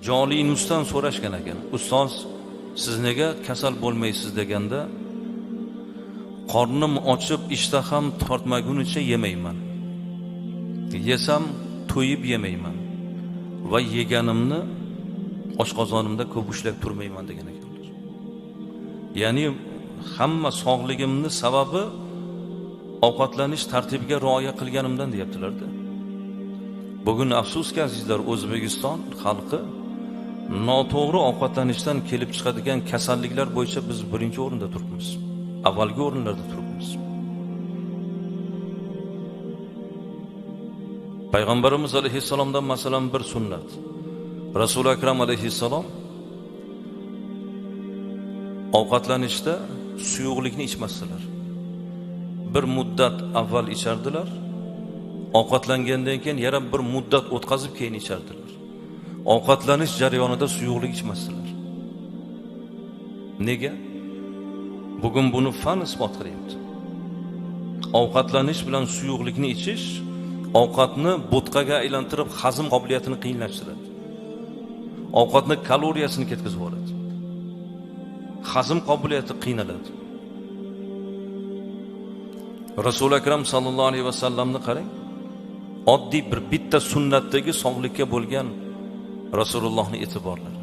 Jolinusdan so'rashgan ekan, ustoz, siz nega kasal bo'lmaysiz deganda, qornim ochib ishtaham tortmagunicha yemayman. Yesam to'yib yemayman va yeganimni oshqozonimda ko'p ushlab turmayman degan ekanlar. Ya'ni hamma sog'ligimni sababi ovqatlanish tartibiga rioya qilganimdan deyaptilar-da. Bugun afsuski azizlar, O'zbekiston xalqi noto'g'ri ovqatlanishdan kelib chiqadigan kasalliklar bo'yicha biz birinchi o'rinda turibmiz. Avvalgi o'rinlarda turibmiz. Payg'ambarimiz alayhissalomdan masalan bir sunnat. Rasuli Akram alayhissalom ovqatlanishda suyuqlikni ichmasdilar. Bir muddat avval ichardilar. Ovqatlangandan keyin yana bir muddat o'tkazib keyin ichardilar. Ovqatlanish jarayonida suyuqlik ichmasdilar. Nega? Bugun buni fan isbot qilyapti. Ovqatlanish bilan suyuqlikni ichish ovqatni bo'tqaga aylantirib hazm qobiliyatini qiyinlashtiradi. Ovqatni kaloriyasini ketkazib yuboradi. Hazm qobiliyati qiynaladi. Rasuli Akram sallallohu alayhi vasallamni qarang. Oddiy bir bitta sunnatdagi sog'likka bo'lgan Rasulullohning e'tiborlari.